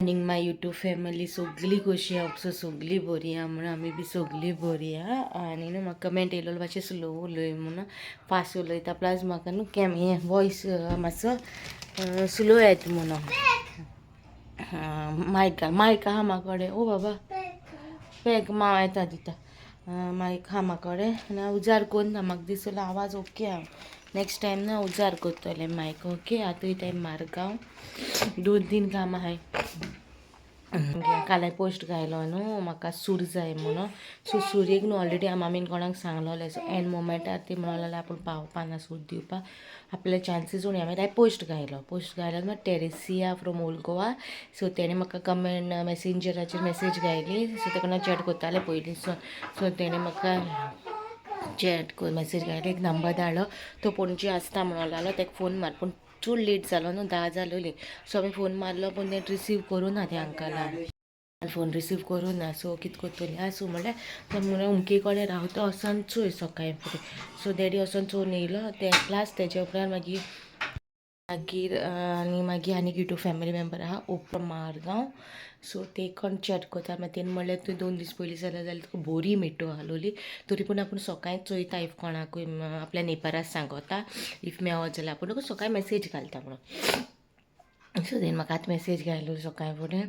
Morning my YouTube family. सगळी कशी आहा? सगळी बरी आहा म्हणून आमी बी सगळी बरी आहा. आनी न्हू म्हाका कमेंट येयलो, मातशें स्लो उलय म्हणून. फास्ट उलयता, प्लस म्हाका न्हू कॅम हें वॉयस मातसो स्लो येता म्हणून. मायक, मायक आहा म्हा कडेन. ओ बाबा, पॅक माव येता दिता. मायक आहा म्हा कडेन आनी उजार कोन्ना. म्हाका दिसलो आवाज ओके आहा. नेक्स्ट टायम ना उजार करतलें मायक. ओके, आतां वयताय मारगांव, दोन तीन कामां आहाय. काल हांवें पोस्ट घायलो न्हू, म्हाका सूर जाय म्हणून. सो सुरयेक न्हू ऑलरेडी मामीन कोणाक सांगलोलें. सो एन मोमेंटार ती म्हणून लागली आपूण पावपा ना सूर दिवपाक, आपले चान्सीस उणी. हांवें पोस्ट घायलो. पोस्ट घायलो मागीर टेरेसिया फ्रॉम ओल्ड गोवा, सो तेणें म्हाका कमेंट मॅसेंजराचेर मॅसेज घायली. सो तेका हांव चॅट करतालें पयलीं. सो सो तेणें म्हाका चॅट करून मॅसेज घायली, एक नंबर धाडलो. तो पणजे आसता म्हणून लागलो, ताका फोन मार. पूण चड लेट जालो न्हू, 10 जालोली. सो आमी फोन मारलो, पूण तें रिसीव करूं ना. त्या अंकलान फोन रिसीव करूं ना. सो कितें करतली? आसूं म्हणल्यार तें म्हणलें, अमके कडेन रावता, वचोन चोय सकाळीं फुडें. सो डॅडी वचोन चोवन येयलो तें. प्लस तेज्या उपरांत मागीर मागीर आनी मागीर आनीक यूट्यूब फॅमिली मेंबर आहा ओप मारगांव. सो ते कोण चॅट करता. मागीर तेणी म्हणलें, तुवें 2 दीस पयलीं जाल्यार जाल्यार तुका बोरी मेट्टो आहलोली. तरी पूण आपूण सकाळीं चोयता, if कोणाकूय आपल्या नेबराक सांगोता, if मेवत जाल्यार आपूण तुका सकाळीं मॅसेज घालता म्हणून. सो तेणी म्हाका आतां मॅसेज घायलो सकाळीं फुडें,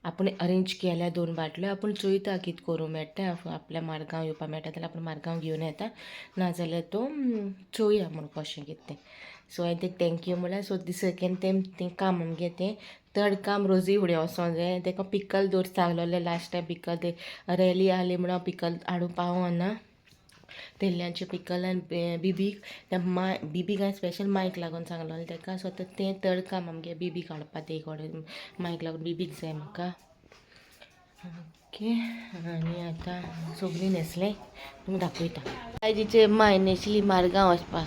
आपूण अरेंज केल्या दोन बाटल्यो. आपूण चोयता कितें करूं मेळटा. आपल्या मारगांव येवपा मेळटा जाल्यार आपूण मारगांव घेवन येता, नाजाल्यार तो चोया म्हणून कशें कितें तें. सो हांवें तेका thank you म्हणल्यार. सो दी सेकेंड तें तें काम आमगें तें थर्ड काम, रोजी फुडें वचों जाय. तेका पिकल दवर सांगलोलें लास्ट टायम. पिकल ते रॅली आहली म्हणून हांव पिकल हाडूंक पावना. तेल्ल्यांचें पिकल आनी बिबीक त्या माय बिबीक हांवें स्पेशल मायक लागून सांगलोलें तेका. सो आतां तें थर्ड काम आमगें, बिबीक हाडपा ते कडेन मायक लागून बिबीक जाय म्हाका. ओके, आनी आतां सगळीं न्हेसलें, तुमकां दाखयता. आयजीचे माय न्हेसली मारगांव वचपाक.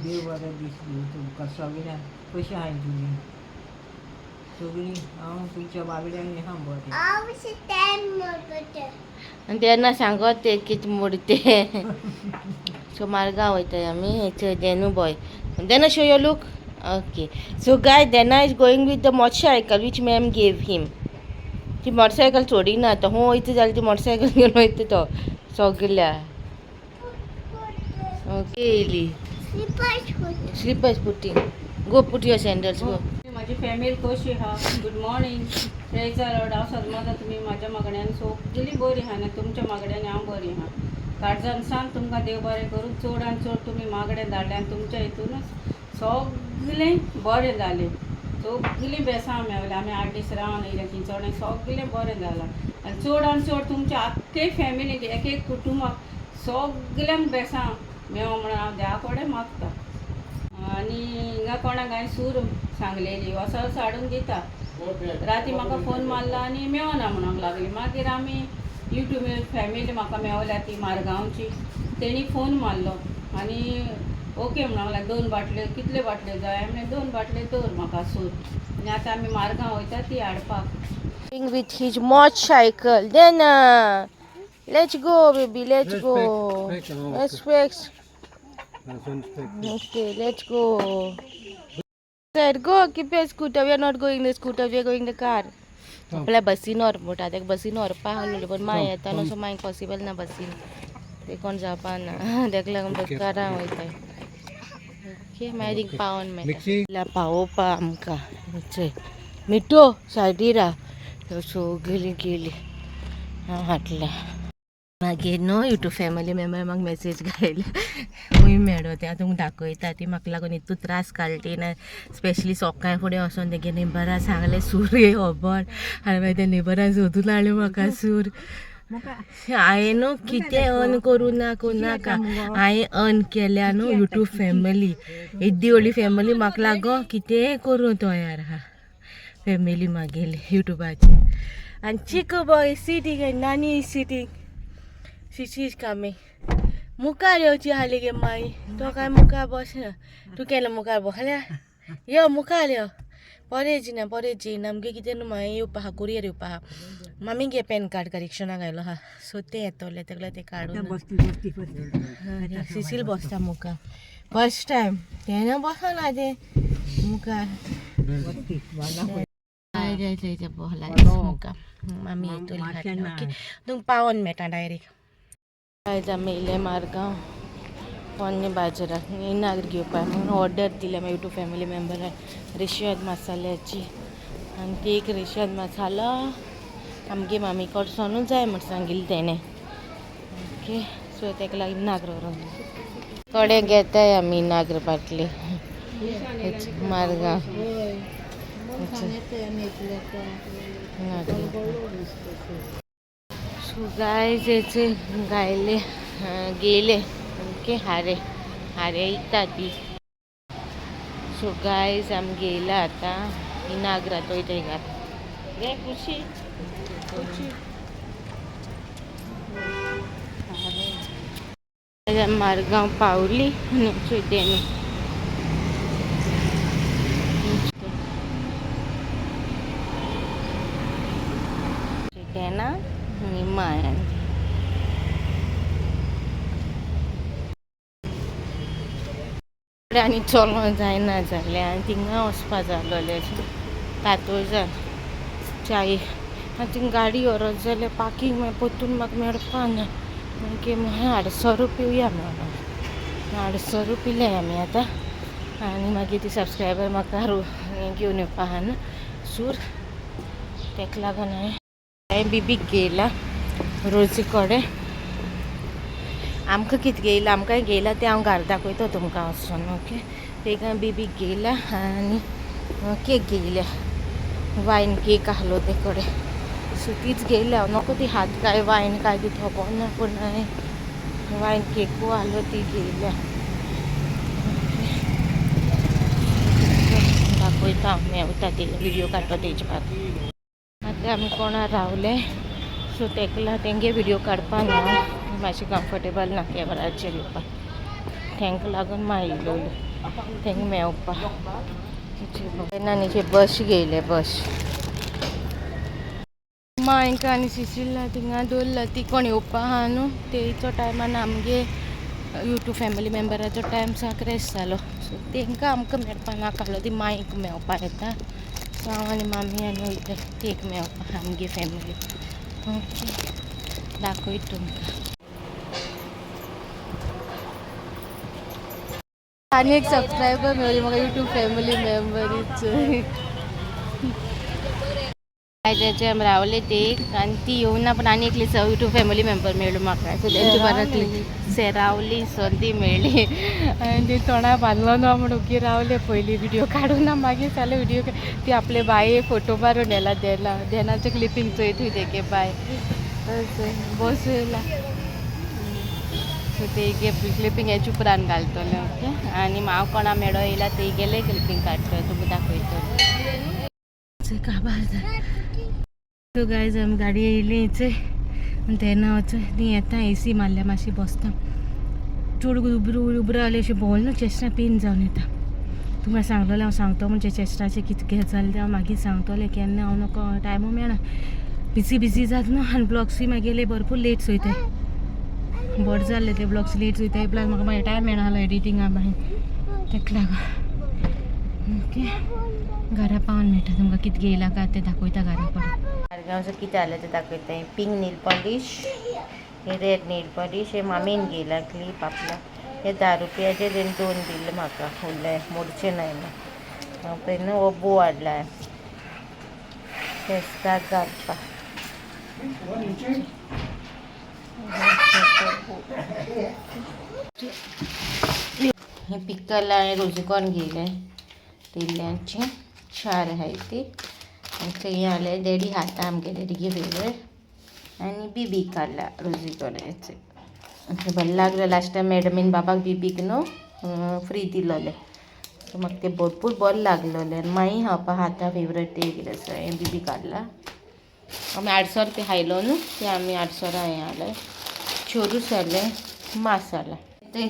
देव बरें दीस दिवं तुमकां सगळ्यांक. कशीं आहाय तुमी सगळीं? हांव तुमच्या बाबड्यांनी आहा बरें. आनी तेन्ना सांगत ते कितें मोड ते. सो मारगांव वयताय आमी. चोय, Denu boy. Denu, show your look. Okay, so guys, Dena is going with the motorcycle which ma'am gave him. ती मोटरसायकल सोडिना तो. हो वयता जाल्यार ती मोटरसायकल घेवन वयता तो सगल्या. ओके, येयली. Slippers putting. Go put your sandals, go. माझी फॅमिली कशी आहा? Good morning, praise the Lord. हांव सदमता तुमी म्हाज्या मागण्यान सगळीं बरी आहा आनी तुमच्या मागण्यान हांव बरी आहा. काळजान सांग, तुमकां देव बरें करूं. चड आनी चड तुमी मागणें धाडलें आनी तुमच्या हितूनच सगळें बरें जालें. सगळीं बेसां मेवलें. आमी 8 दीस रावन येयले चिंचोणें. सगळें बरें जालां आनी चड आनी चड तुमच्या आख्खे फॅमिलीक, एक एक कुटुंबाक, सगल्यांक बेसां मेवो म्हणून हांव देवा कडेन मागता. आनी हिंगा कोणाक हांवें सूर सांगलेली, वसो हाडून दिता. राती म्हाका फोन मारला आनी मेवना म्हणूंक लागली. मागीर आमी यूट्यूब फॅमिली म्हाका मेवल्या ती मारगांवची. तेणी फोन मारलो आनी ओके म्हणूंक लागली. दोन बाटल्यो, कितल्यो बाटल्यो जाय म्हणलें. दोन बाटल्यो दवर म्हाका सूर. आनी आतां आमी मारगांव वयता ती हाडपाक. With his motorcycle. Then let's go, baby. Let's go. Let's fix. Okay, let's go. Sir, go. Keep your scooter. We are not going the scooter. We are going the car. आपल्या बसीन व्हर म्हणटा तेका. बसीन व्हरपा आहलोलें, पण माय येता न्हू, सो मागीर पॉसिबल ना बसीन. ते कोण जावपा ना, तेका लागून बस कारान वयताय. ओके, मागीर थिंग पावोन मेळटा. पावोवपा आमकां. चय, मिठो सायडी राव. सगळीं गेली, हांव हाडल्या. मागीर न्हू यूट्यूब फॅमिली मेंबर म्हाका मॅसेज घायले, खूंय मेळो तें. आतां तुमकां दाखयता. ती म्हाका लागून इतू त्रास काडली ना. स्पेशली सकाळ फुडें वचोन तेगे नेबरा सांगलें सूर खबर आनी मागीर त्या नेबरान सोदून हाडलें म्हाका सूर. हांवें न्हू कितें अर्न करूं ना, करूं नाका, हांवें अर्न केल्या न्हू यूट्यूब फॅमिली. येद्दी व्हडली फॅमिली म्हाका लागो कितेंय करूं तयार आहा फॅमिली मागेली युट्यूबाची. आनी Chiku boy sitting आनी नानी is sitting. Shishi is coming. मुखार येवची आहली गे माई. तो काय मुखार बसना. तूं केन्ना मुखार बसल्या? यो, मुखार यो. परेच ना, परेच येयना. आमगे कितें न्हू, मागीर येवपा आहा, कुरियर येवपा आहा. मामी गे पॅन कार्ड करेक्शनाक घायलो आहा. सो तें येतलें, तेका तें काडून. बसती बसती बसती. सिसील बसता मुखार फर्स्ट टायम. तेन्ना बसना तें मुखार. बसती. जाय बोला मुका मामी येतली हाडटा. ओके, तुमकां पावोन मेळटा डायरेक्ट. गायज, आमी येयले मारगांव पोन्ने बाजाराक इनाग्र घेवपाक म्हणून. ऑर्डर दिल्या युट्यूब फॅमिली मेंबरान रेशद मसाल्याची आनी ती एक रेशद मसालो आमगे मामी कडसोनूच जाय म्हण सांगिल्लें तेणें. ओके, सो तेका लागून इनाग्र व्हरोन कडे घेताय आमी इनाग्र बाटली मारगांव. इनाग्र. सो गायज, हेचे गायले गेले. ओके, हारे हारे इकता ती. सो गायज, आमी गेला आतां इनाग्रा वयता घरा. गे खुशी खुशी. मारगांव पावली आनी चोयते. तेन्ना मायान आनी चलों जायना जालें आनी थिंगा वचपा जालोलें कातोजान च्याये. आनी थिंगा गाडी व्हरत जाल्यार पार्कींग मागीर परतून म्हाका मेळपा ना. मागीर मागीर आडसर पिवया म्हणून आडसर पिले आमी आतां. आनी मागीर ती सबस्क्रायबर म्हाका हें घेवन येवपा आहा न्हू सूर, तेका लागून हांवें बिबीक घेयला रोजी कडेन. आमकां कितें घेयला, आमकांय घेयला तें हांव घरा दाखयता तुमकां वचून. ओके, एक बिबीक घेयला आनी केक घेयल्या, वायन केक आहलो ते कडेन. सो तीच घेयल्या. हांव नको ती हात काय वायन काय ती खबर ना, पूण हांवें वायन केकू आहलो ती घेयल्या. दाखयता हांव मेवता ते व्हिडिओ काडपा तेजे बाद. आतां आमी कोणा रावले, सो तेका तेंगे व्हिडिओ काडपा ना, मातशें कम्फर्टेबल ना कॅमेराचेर येवपाक. तेंका लागून मागीर येयलोले तेंका मेवपा. तेन्ना बस घेयले बस मांयक आनी सिसिला थिंगा दवरला. ती कोण येवपा आहा न्हू तेचो टायमान आमगे युट्यूब फॅमिली मेंबराचो टायम साकरेस जालो. सो तेंकां आमकां मेळपा नाका, ती मांयक मेवपा येता. सो हांव आनी मामी आनी वयता ती एक मेवपा आमगे फॅमिली. ओके, दाखयता तुमकां. आनी एक सबस्क्रायबर मेळ्ळी म्हाका युट्यूब फॅमिली मेंबरीच. तेचे आमी रावले ते आनी ती येवना, पूण आनी एकली युट्यूब फॅमिली मेंबर मेळ्ळो म्हाका. सो तेंचे बरातली सेरावली संदी मेळ्ळी आनी ती तोंडा बांदलो ना म्हण ओगी रावले. पयलीं व्हिडियो काडूं ना, मागीर जालें व्हिडियो. ती आपले बाये फोटो मारून येला देना देनाचें क्लिपींग चोयत तेगे बाय बस येयला. सो ते क्लिपींग हेच उपरांत घालतले. ओके, आनी हांव कोणा मेळो येयला ते गेले क्लिपींग काडटले, तुमकां दाखयतले. काबार. सो गायज, आमी गाडी येयली हिचे आनी तेन्ना वचून ती येता. एसी मारल्या, मातशी बसता. चड उबरो उबरो रावले अशें भोंवल न्हू, चेस्टा पेन जावन येता. तुमकां सांगलोलें हांव सांगतो म्हणजे चेस्टाचें कितें जालें तें हांव मागीर सांगतलें. केन्ना हांव नको टायमू मेळना, बिजी बिजी जाता न्हू. आनी ब्लॉग्सूय मागीर भरपूर लेट चोयताय, बरें जाल्ले ते ब्लॉग्स लेट चोयताय. प्लस म्हाका मागीर टायम मेळना एडिटिंगा मागीर, तेका लागून. ओके, घरा पावन मेळटा तुमकां. कितें घेयला काय तें दाखयता घरा कडेन. मारगांवचो कितें जालें तें दाखयता. पिंक नील पॉलिश, हे रेड नील पॉलिश, हे मामीन घेयला क्लीप आपल्या. हे 10 रुपयाचे तेणी दोन दिले म्हाका, उरले मोडचे न्हय ना. पयलीं हो बो हाडला फेस्ताक घालपाक. हे पिकल हांवें रोजिकॉन घेयलें, तेल्ल्यांची चार आहाय ती. आनी थंय आले डॅडी खाता आमगे डॅडीगे फेवरेट. आनी बिबीक काडला रोजिकॉनाचे, बरें लागलें. लास्ट टायम मॅडमीन बाबाक बिबीक न्हू फ्री दिलोलें, सो म्हाका तें भरपूर बरें लागलोलें. आनी मागीर खावपा खाता फेवरेट ते कितें आसा. हें बिबी काडला. आमी 800 रुपया खायलो न्हू ते आमी 800 हें हाडलें. चोरूस जालें मास जाला. ते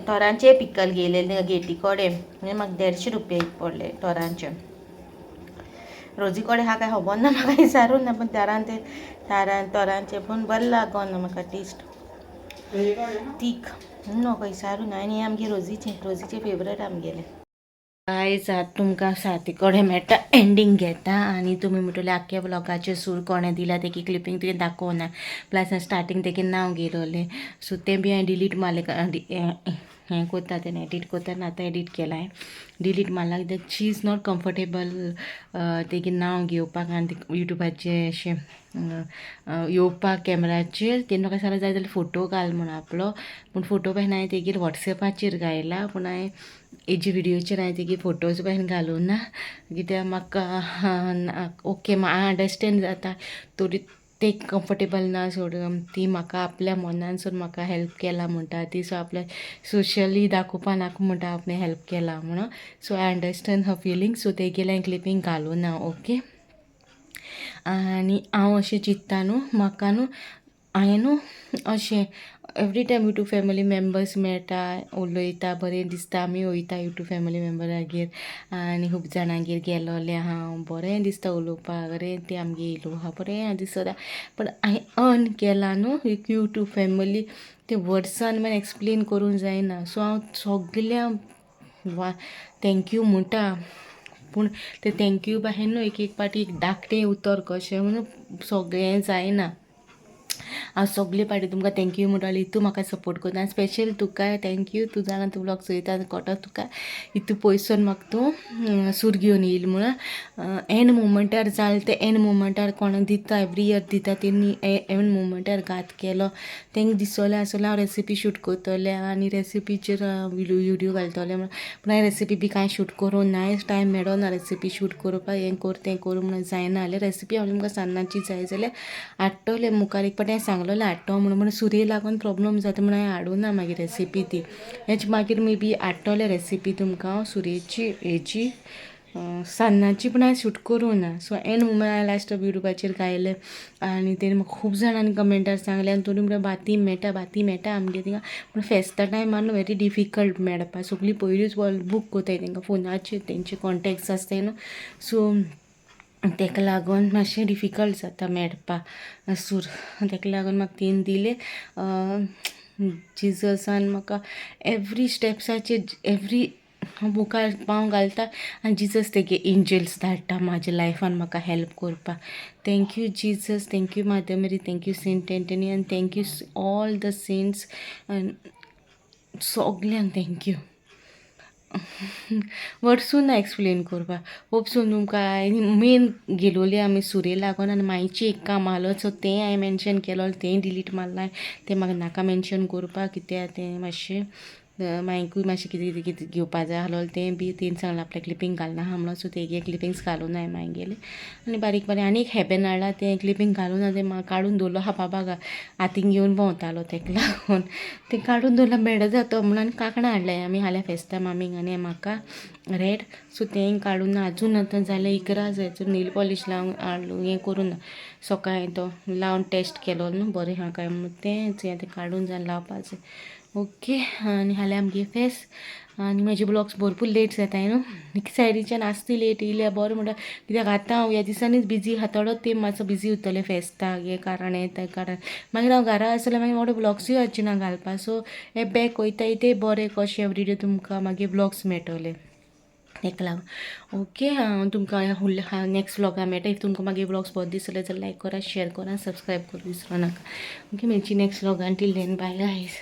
तोरांचें पिकल घेयलें गेटी कडेन, म्हणजे म्हाका 150 रुपया एक पडले तोरांचे. रोजी कडेन आहा काय खबर ना, म्हाका विचारूं ना, पूण तारान ते तारान तोरांचे पूण बरें लागोना म्हाका टेस्ट तीख न्हू, विचारूं ना. आनी आमगे रोजीचें रोजीचें फेवरेट आमगेलें. आयज आतां तुमकां साती कडेन मेळटा एंडींग घेता आनी तुमी म्हणटले आख्ख्या व्लॉगाचे सूर कोणें दिला तेगी क्लिपींग तुवें दाखोवना, प्लस स्टार्टींग तेगे नांव घेयलोलें, सो तें बी हांवें डिलीट मारलें. हें कोत्ता तेन्ना एडीट कोत्ता, आतां एडीट केलां हांवें, डिलीट मारला, कित्याक शी is not comfortable तेगे नांव घेवपाक आनी युट्यूबाचेर अशें येवपाक कॅमेराचेर. तेणी म्हाका सांगलें जाय जाल्यार फोटो घाल म्हूण आपलो, पूण फोटो पळय हांवें तेगेर वॉट्सॅपाचेर घायला, पूण हांवें हेजे व्हिडियोचेर हांवें तेगे फोटोज बी घालूं ना, कित्याक म्हाका ओके हांव अंडरस्टँड जाता तरी ते कंफर्टेबल ना सोड. ती म्हाका आपल्या मनानसून म्हाका हेल्प केला म्हणटा ती, सो आपल्या सोशली दाखोवपा नाका म्हणटा आपणें हेल्प केला म्हणून. So I understand her feeling, so तेगेलें क्लिपींग घालूं ना. ओके, आनी हांव अशें चिंत्ता न्हू, म्हाका न्हू हांवें न्हू अशें every time YouTube family members मेळटा, उलयता, बरें दिसता. आमी वयता यूट्यूब फॅमिली मेम्बरागेर आनी खूब जाणांगेर गेलोलें हांव, बरें दिसता उलोवपाक. अरे ते आमगे येयलो आहा, बरें दिसता. पण हांवें अर्न केला न्हू एक यूट्यूब फॅमिली, ते वर्सान मागीर एक्सप्लेन करूंक जायना. सो हांव सगल्यांक वा thank you म्हणटा, पूण ते thank you भायर न्हू एक एक पाटी एक धाकटें उतर कशें म्हणून सगळें जायना. हांव सगळे पाटी तुमकां thank you म्हणटालें, तूं म्हाका सपोर्ट करता. स्पेशल तुका thank you. तूं जाणा, तूं व्लॉग चोयता आनी कोटा तुका इतू पयसून म्हाका तूं सूर घेवन येयली म्हणून. एंड मुमेंटार जालें तें एंड मुमेंटार कोणाक दिता, एवरी इयर दिता तेणी एंड मुमेंटार घात केलो. तेंका दिसोलें आसतलें हांव रेसिपी शूट करतलें आनी रेसिपीचेर व्हिडियो घालतलें म्हणून, पूण हांवें रेसिपी बी कांय शूट करूंक ना, टायम मेळो ना रेसिपी शूट करपाक. हें कर तें कर म्हणून जायना जालें रेसिपी. हांव तुमकां सान्नाची जाय जाल्यार हाडटलें मुखार. एक पाटी हांवें सांगलोलें हाडटो म्हणून, पूण सुरये लागून प्रोब्लम जाता म्हणून हांवें हाडूं ना मागीर रेसिपी ती. हेच मागीर मे बी हाडटलें रेसिपी तुमकां हांव सुरयेची, हेची सान्नाची, पूण हांवें शूट करूं ना. सो एंड मुमेंट हांवें लास्ट युट्यूबाचेर घायलें आनी तेणी म्हाका खूब जाणांनी कमेंटार सांगलें आनी थोडीं म्हणटा बाती मेळटा, बाती मेळटा आमगे थिंगा, पूण फेस्ता टायमार न्हू वेरी डिफिकल्ट मेळपा. सगळीं पयलींच बूक कोत्ताय, तेंकां फोनाचेर तेंचे कॉन्टेक्ट्स आसताय न्हू, सो तेका लागून मातशें डिफिकल्ट जाता मेळपा सूर. तेका लागून म्हाका तेणी दिलें जिजसान म्हाका एवरी स्टेप्साचेर, एवरी मुखार पांव घालता आनी जिजस तेगे एंजल्स धाडटा म्हाज्या लायफान म्हाका हेल्प करपाक. Thank you Jesus, thank you Mother Mary, thank you Saint Anthony आनी thank you all the saints, सगल्यांक thank you. वर्सून ना एक्सप्लेन करपाक. होप सो तुमकां मेन गेलोली आमी सुरये लागून आनी मायची एक काम आहलो, सो तें हांवें मेन्शन केलो, तें डिलीट मारलां. तें म्हाका नाका मेन्शन करपाक, कित्याक तें मातशें मायकूय मातशें कितें कितें कितें घेवपा जाय आहलोलें, तें बी तेणी सांगलें आपल्या क्लिपींग घालना आहा म्हणून. सो तेगे क्लिपिंग्स घालूं ना मागीर गेलें आनी बारीक बारीक आनी एक हेबेन हाडला, तें क्लिपींग घालूं ना. तें म्हाका काडून दवरलो आहा, बाबा हातीन घेवन भोंवतालो, तेका लागून तें काडून दवरलां, मेळना जाता म्हणून. आनी कांकणां हाडलें आमी हाल्या फेस्ता मामीक आनी म्हाका रेड, सो तें काडून ना अजून. आतां जालें 11 जायचो, नेल पॉलीश लावन हाडलो, हें करूं ना. सकाळीं तो लावन टेस्ट केलो न्हू बरें आहा काय म्हणून, तेंच हें तें काडून जावन लावपाचें. ओके, आनी हाल्यां आमगे फेस्त आनी म्हाजे ब्लॉग्स भरपूर लेट जाताय न्हू. एक सायडीच्यान आसती लेट येयल्या बरें म्हणटा, कित्याक आतां हांव ह्या दिसांनीच बिजी आहा, थोडो तेंप मातसो बिजी उरतलें फेस्ताक, हें कारण हें तें कारण. मागीर हांव घरा आसल्यार मागीर मोठे ब्लॉग्सूय वचचे ना घालपाक. सो हे बॅक वयताय ते बरें कशें एवरीडे तुमकां मागीर ब्लॉग्स मेळटले तेका लागून. ओके, हांव तुमकां फुडल्या नेक्स्ट व्लॉगा मेळटा. If तुमकां मागीर व्लॉग्स बरे दिसले जाल्यार लायक करा, शेअर करा, सबस्क्रायब करूं विसरो नाका. ओके, मेळची next व्लॉगान. Till then, bye guys.